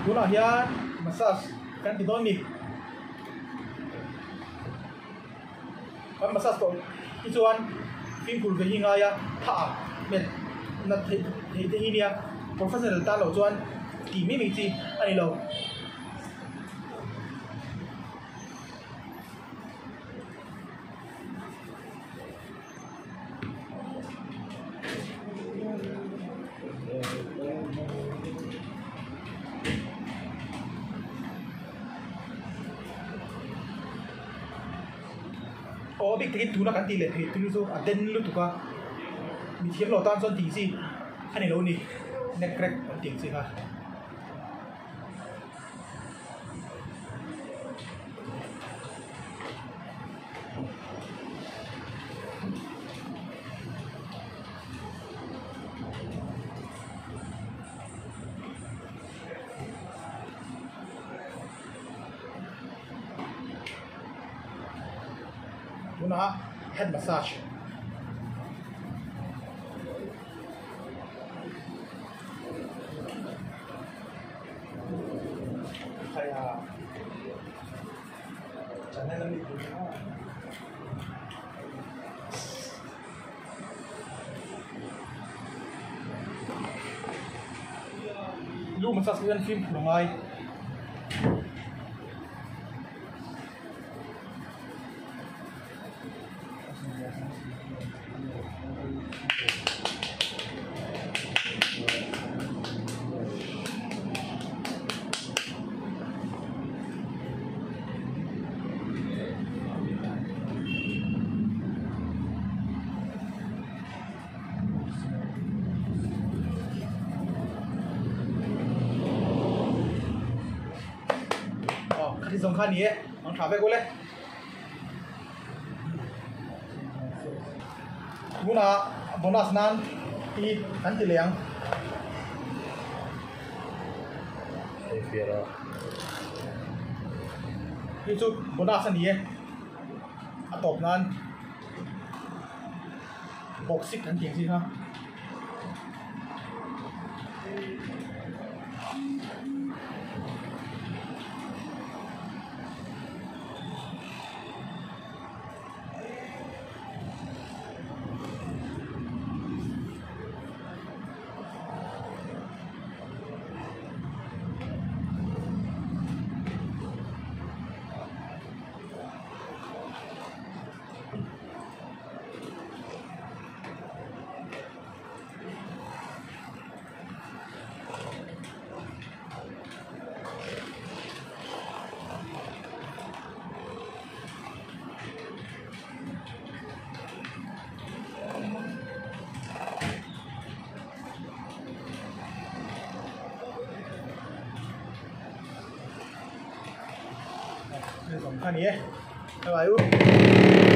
Tunah hian massage kan ti dawn ni. Kan massage tawh hi chuan fimkhur ve hi ngai a, tha a hmel nat theih theih te hi nia professional tan loh chuan tih mai mai chi a ni lo. Aw bik takin tuna kan tih leh phei tur chu a den lutuk a mithiam lo tan chuan tih chi a ni lo ni neck crack an tih ang chi kha. Tunah head massage. Lu massage hian fimkhur a ngai. Aw kha zawng kha a ni e ang tha vek ule. Tunah bonus nan hi kan ti leh ang. Hei chu bonus a ni e a tawp nan boxing kan tih ang chi kha. Kha ni e bye bye u.